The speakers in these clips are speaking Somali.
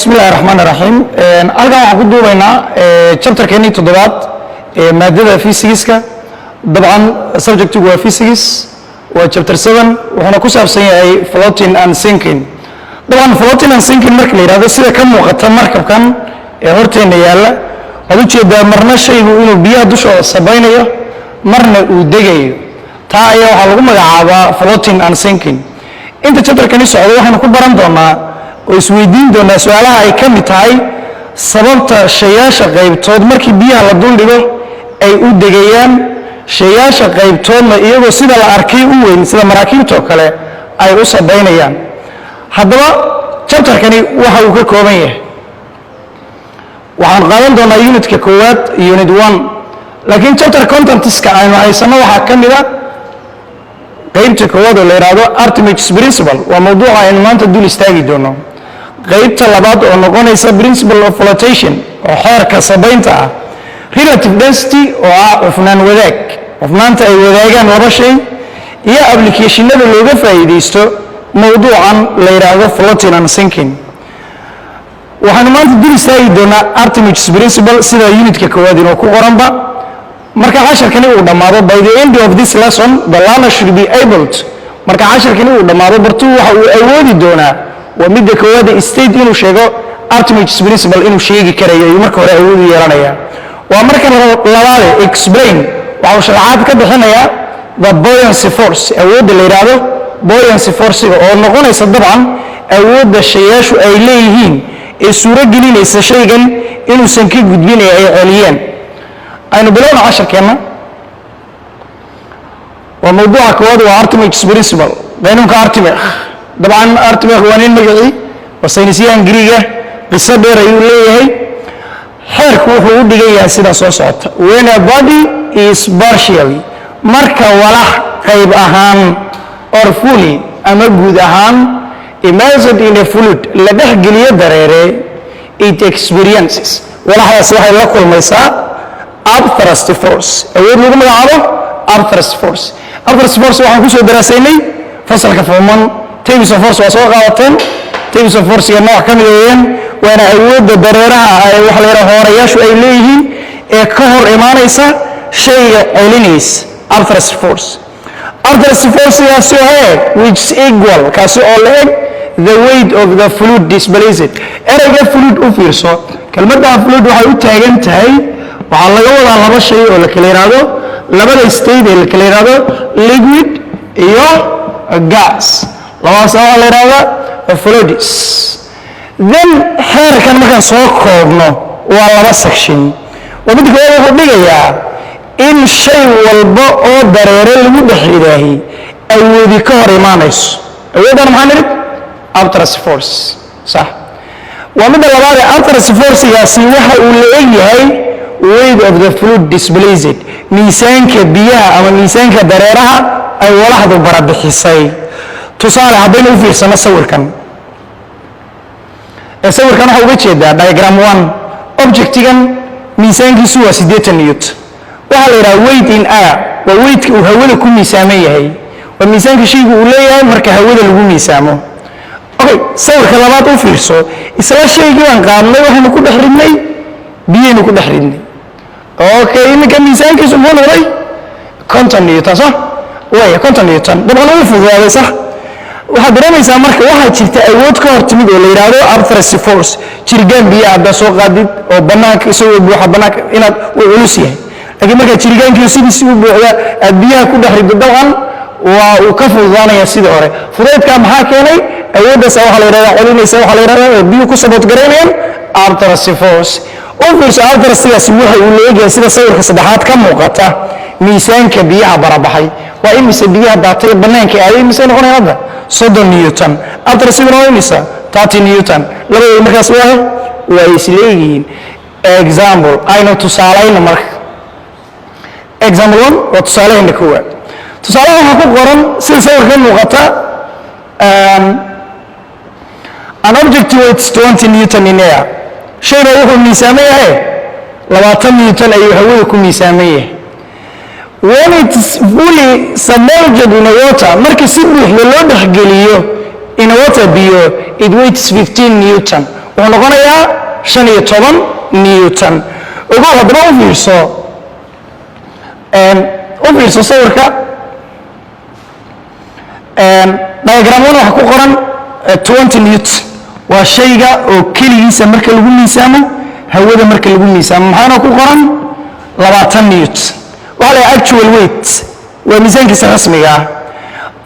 Bismi illahi raxmaan raxiim. Halkan waxaan ku duubaynaa chapterkeenii toddobaad ee maadada physicska. Dabcan subjectigu waa physics, waa chapter 7, wuxuuna ku saabsan yahay floating and sinking. Dabcan floating and sinking marka la yidhahdo, sida ka muuqata markabkan ee horteenna yaalla, waxaad ujeedaa marna shaygu inuu biyaha dushooda sabaynayo, marna uu degayo. Taa ayaa waxaa lagu magacaabaa floating and sinking. Inta chapterkani socdo waxaynu ku baran doonaa oo isweydiin doonaa su-aalaha ay ka mid tahay sababta shayaasha qaybtood markii biyaha la duldhigo ay u degayaan, shayaasha qaybtoodna iyagoo sida la arkay u weyn, sida maraakiibtoo kale, ay u sabaynayaan. Haddaba chapterkani waxa uu ka kooban yahay, waxaan qaadan doonaa unitka koowaad, unit 1, laakiin chapter contentska aynu haysanno waxaa ka mid a qaybta koowaad oo la yidhaahdo Archimedes principle, waa mawduuca aynu maanta dul istaagi doono. Qaybta labaad oo noqonaysa principle of flotation, oo xeerka sabaynta ah, relative density oo ah cufnaan wadaag, cufnaanta ay wadaagaan laba shay, iyo applicationada looga faa'iidaysto mawduucan la yidhaahdo floating and sinking. Waxaanu maanta dul istaagi doonaa Archimedes principle, sida unitka koowaad inuu ku qoranba. Marka casharkani uu dhammaado, by the end of this lesson the learner should be able to, marka casharkani uu dhammaado bartuu waxa uu awoodi doonaa, waa midda koowaad, state inuu sheego Archimedes principle, inuu sheegi karayo ayuu marka hore awood u yeelanaya. Waa marka labaade, explain, waxa uu sharaxaad ka bixinayaa the buoyancy force, awoodda la yidhaahdo buoyancy forcega, oo noqonaysa dabcan awoodda shayaashu ay leeyihiin ee suuro gelinaysa shaygan inuusan ka gudbin ee ay celiyeen. Aynu bilowna casharkeenna. Waa mawduuca koowaad, waa Archimedes principle, qaynuunka Archimedes. Dabcan Archimedes waa nin magacii, waa saynisyahan Griiga, qiso dheer ayuu leeyahay. Xeerku wuxuu u dhigan yahay sidaa soo socota: when a body is partially, marka walax qayb ahaan, or fully, ama guud ahaan, immersed in a fluid, la dhex geliyo dareere, it experiences, walaxdaasi waxay la kulmaysaa upthrust force, awood lagu magacaabo upthrust force. Upthrust force waxaan kusoo daraasaynay fasalka form 1. Types of force waa soo qaadateen. Types of force iyo nooc ka mid weeyaan, waana awoodda dareeraha ay waxa la yidhaha hoorayaashu ay leeyihiin ee ka hor imaanaysa shayga celinaysa, upthrust force. Upthrust forcegaasi oo he which is equal, kaasi oo la eg the weight of the fluid displaced. Ereyga fluid u fiirso, kelmadda fluid waxay u taagan tahay, waxaa laga wadaa laba shay oo la kala yidhaahdo, labada state ee la kala yidhaahdo liquid iyo gas. Labadaas waxaa la yidhahdaa fluids. Then xeerkan markaan soo koobno waa laba section. Waa midda koowaad, wuxuu dhigayaa in shay walba oo dareere lagu dhex ridaahi awoodi ka hor imaanayso. Awooddan maxaa nidhi? Upthrust force, sax. Waa midda labaad ee upthrust forcegaasi waxa uu la eg yahay weight of the fluid displaced, miisaanka biyaha ama miisaanka dareeraha ay walaxdu barabixisay. Tusaale, haddaynu u fiirsano sawirkan, ee sawirkan waxaa uga jeedaa diagram 1, objectigan miisaankiisu waa 80 newton. Waxaa la yidhaha weight in air waa weightka uu hawada ku miisaaman yahay, waa miisaanka shaygu uu leeyahay marka hawada lagu miisaamo. Okay, sawirka labaad u fiirso. Isla shaygii baan qaadnay, waxaynu ku dhex ridnay biyaynu ku dhex ridnay. Okay, iminka miisaankiisu muxuu noqday? 50 newton, sax waya, 50 newton. Dabcan wuu fududaaday, sax. Waxaad dareemaysaa marka waxaa jirta awood ka hor timid oo la yidhaahdo upthrust force. Jirigaan biyo haddaad soo qaadid oo bannaanka isagoo buuxa bannaanka inaad uu culus yahay, laakiin markaad jirigaankii sidiisi u buuxda aad biyaha ku dhex riddo, dabcan waa uu ka fududaanaya sidii hore. Fudaydkaa maxaa keenay? Awooddaasa waxaa la yidhahdaa celinaysa, waxaa la yidhahdaa oo biyuhu ku support garaynayaan upthrust force. U fiirso, upthrustigaasi waxa uu leegyahay, sida sawirka saddexaad ka muuqata, miisaanka biyaha barabaxay. Waa imise biyaha daatay bannaanka aaday? Imise noqonaya hadda? 30 newton. Upthrustiguna waa imisa? 30 newton. Labadooda markaas waa isleeyihiin. Example, aynu tusaalayno marka. Example 1 waa tusaalaheenna koowaad. Tusaalaha waxaa ku qoran, sida sawirka muuqata, an object weighs 20 newton in air, shayba wuxuu miisaaman yahay 20 newton ayuu hawada ku miisaaman yahay. When it is fully submerged in a water, marka si buuxda loo dhexgeliyo in a water, biyo, it weighs 15 newton. Wuxuu noqonayaa 15 newton. Ogow haddaba, u fiirso, u fiirso sawirka diagram 1. Waxa ku qoran 20 newton, waa shayga oo keligiisa marka lagu miisaamo hawada. Marka lagu miisaamo maxaana ku qoran? 20 newton. Waxaa la actual weight, waa miisaankiisa rasmiga ah.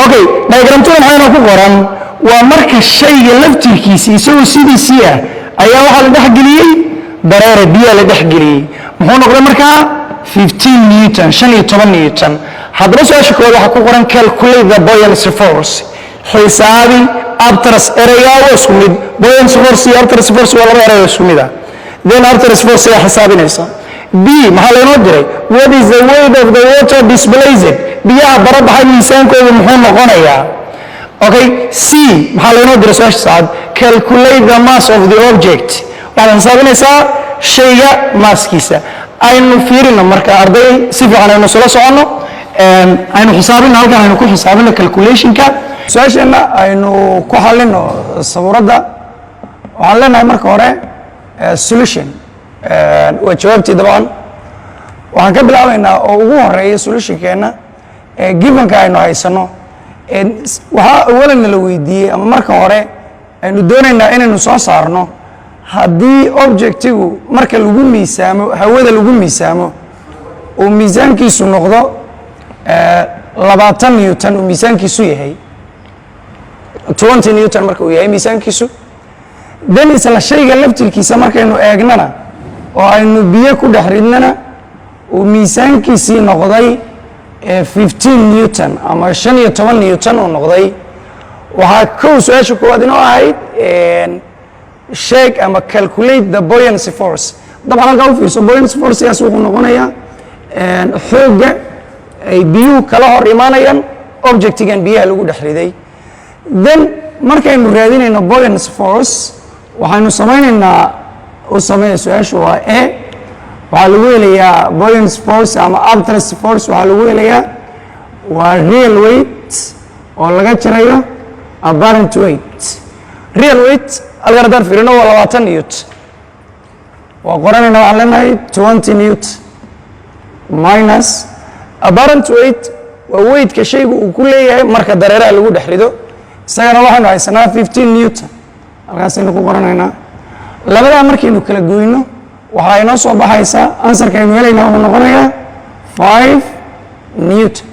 Okay, diagram 2 maxaana ku qoran? Waa marka shayga laftirkiisa isagoo sidiisii ah ayaa waxaa la dhexgeliyey dareere, biyaa la dhexgeliyey. Muxuu noqday markaa? 15 newton, 15 newton. Haddaba su-aasha koowaad waxaa ku qoran "Calculate the buoyancy force", xisaabi upthrust. Ereygaa waa isku mid, buoyancy force iyo upthrust force waa laba erey oo isku mid ah. Then upthrust force ayaa xisaabinaysa. B, maxaa laynoo diray? "What is the weight of the water displaced?" Biyaha barabaxa miisaankoodu muxuu noqonayaa? Okay, C, maxaa laynoo diray? Su-aasha saacad: "Calculate the mass of the object." Waxaad xisaabinaysaa shayga masskiisa. Aynu fiirino marka, arday, si fiican aynu isula soconno. Aynu xisaabino halkan, aynu ku xisaabino calculationka. Su-aasheenna aynu ku xalino sabuuradda. Waxaan leenahay marka hore solution, waa jawaabtii. Dabcan waxaan ka bilaabaynaa oo ugu horeeya solutionkeenna givenka aynu haysano. Waxaa awalanna la weydiiyey ama marka hore aynu doonaynaa inaynu soo saarno, haddii objectigu marka lagu miisaamo hawada lagu miisaamo uu miisaankiisu noqdo 20 newton, uu miisaankiisu yahay 20 newton, marka uu yahay miisaankiisu, then isla shayga laftirkiisa markaynu eegnana oo aynu biyo ku dhex ridnana uu miisaankiisii noqday 15 newton ama 15 newton uu noqday. Waxaa kow su-aasha koowaad inoo ahayd sheeg ama calculate the buoyancy force. Dabcan halkaa u fiirso, buoyancy forcegaas wuxuu noqonayaa xoogga ay biyuhu kala hor imaanayaan objectigan biyaha lagu dhex riday. Then markaynu raadinayno buoyancy force, waxaynu samaynaynaa u sameeya. Su-aashu waa a, waxaa lagu helayaa buoyancy force ama upthrust force, waxaa lagu helayaa waa real weight oo laga jarayo apparent weight. Real weight halkan haddaan fiirino waa 20 newt. Waa qoranayna, waxaan leenahay 20 newt minus apparent weight, waa weightka shaygu uu ku leeyahay marka dareeraha lagu dhex rido. Isagana waxaynu haysanaa 15 newton, halkaasaynu ku qoranaynaa. Labadaa markaynu kala goyno, waxaa inoo soo baxaysaa, answerka aynu helaynaa wuxuu noqonayaa 5 newton.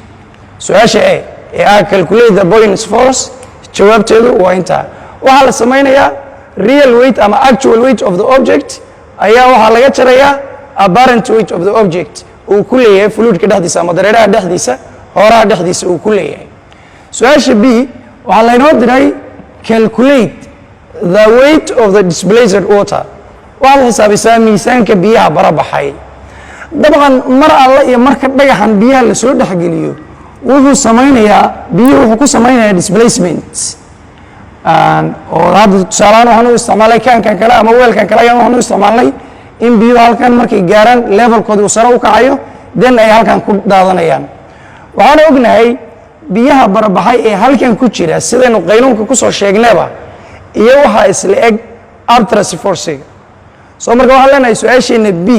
Su-aasha a ee ah "Calculate the buoyancy force", jawaabteedu waa intaa. Waxaa la samaynayaa real weight ama actual weight of the object ayaa waxaa laga jarayaa apparent weight of the object uu ku leeyahay fluidka dhexdiisa ama dareeraha dhexdiisa, hooraha dhexdiisa uu ku leeyahay. Su-aasha b waxaa laynoo diray "Calculate the weight of the displaced water", waxaad xisaabisaa miisaanka biyaha barabaxay. Dabcan mar alla iyo marka dhagaxan biyaha lasoo dhexgeliyo, wuxuu samaynayaa biyuhu, wuxuu ku samaynayaa displacement. Oo hadda tusaalahaan waxaan u isticmaalay kaankan kale ama weelkan kale ayaan waxaan u isticmaalnay in biyuhu halkan markay gaaraan levelkooda uu sare u kacayo, then ay halkan ku daadanayaan. Waxaan ognahay biyaha barabaxay ee halkan ku jira, sidaynu qaynuunka kusoo sheegnaba, iyo waxaa isla eg upthrust forcega. So marka waxaan leenahay su-aasheena b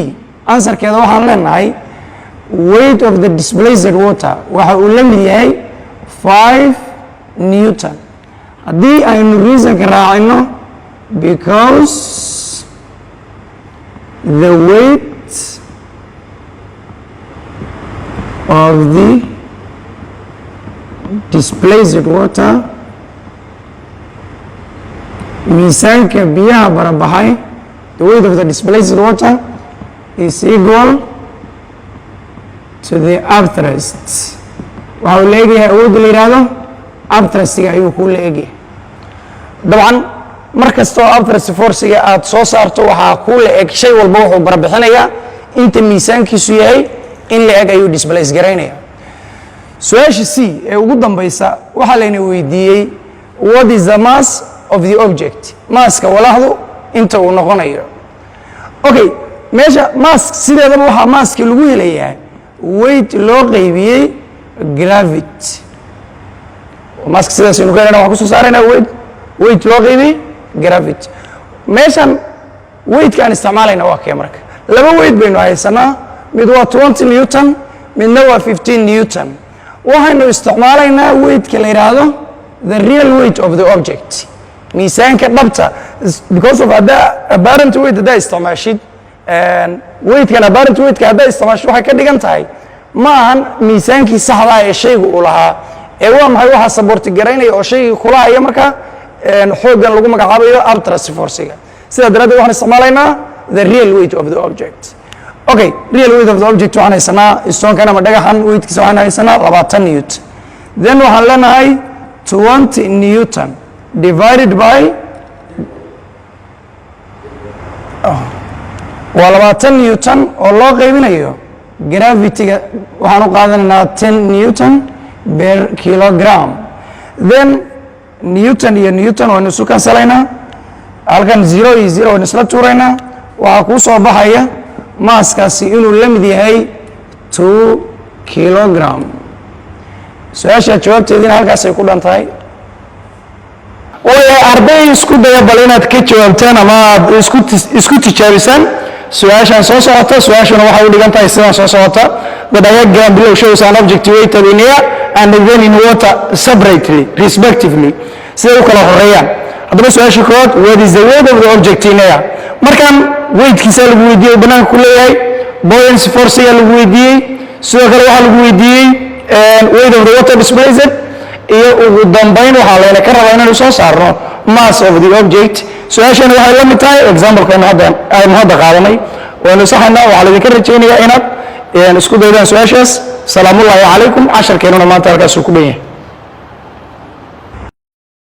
answerkeeda waxaan leenahay weight of the displaced water waxa uu la mid yahay 5 newton. Haddii aynu reasonka raacino, because the weight of the displaced water, miisaanka biyaha barabaxay, the weight of the displaced water is equal to the upthrust, waxa uu la egyahay awoodda la yidhaahdo upthrustiga ayuu kuu la egyahay. Dabcan mar kasta oo upthrust forciga aad soo saarto, waxaa kuu la eg shay walba wuxuu barabixinayaa inta miisaankiisu yahay in la eg ayuu displace garaynaya. Su-aasha c ee ugu dambaysa waxaa layna weydiiyey "What is the mass of the object?" Masska walaxdu inta uu noqonayo. Okay, meesha mass sideedaba waxaa masska lagu helayaa weight loo qaybiyey gravity. Masska sidaasaynu ka helana, waxaan kusoo saaraynaa weight loo qaybiyey gravity. Meeshan weightka aan isticmaalayna waa kee? Marka laba weight baynu haysanaa, mid waa 20 newton, midna waa 15 newton. Waxaynu isticmaalaynaa weightka la yidhaahdo the real weight of the object, miisaanka dhabta, because of haddaa apparent weight haddaa isticmaashid, weightkan apparent weightka haddaa isticmaashid, waxay ka dhigan tahay ma ahan miisaankii saxda ah ee shaygu uu lahaa, ee waa maxay? Waxaa support garaynaya oo shaygii kula haya marka xooggan lagu magacaabayo upthrust forcega. Sidaa daraaddeed waxaan isticmaalaynaa the real weight of the object. Okay, real weight of the object waxaan haysanaa stonekan ama dhagaxan weightkiisa waxaan haysanaa 20 newton. Then waxaan leenahay 20 newton divided by, oh, waa 20 newton oo loo qaybinayo gravity-ga, waxaan u qaadanaynaa 10 newton per kilogram. Then newton iyo newton waynu isu kansalaynaa, halkan zero iyo zero waynu isla tuuraynaa. Waxaa kuu soo baxaya masskaasi inuu la mid yahay 2 kilogram. Su-aasha jawaabteediina halkaasay ku dhan tahay. Way arday, isku daya bal inaad ka jawaabtaan ama aad isku tijaabisaan su-aashan soo socota. Su-aashuna waxay u dhigan tahay sidan soo socota: the diagram below shows an object weighted in air and then in water separately, respectively. Siday u kala horeeyaan. Haddaba su-aasha koowaad: what is the weight of the object in air? Markan weightkiisa lagu weydiiyey, banaanka ku leeyahay buoyancy force-iga lagu weydiiyey. Sidoo kale waxaa lagu weydiiyey weight of the water displaced, iyo ugu dambayn waxaa layna ka rabaa inaynu soo saarno mass of the object. Su-aashani waxay la mid tahay exampleka aynu hadda qaadanay. Waynu saxaynaa. Waxaa laydinka rajaynayaa inaad isku daydaan su-aashaas. Salaamullaahi calaykum. Casharkeenuna maanta halkaasuu ku dhan yahay.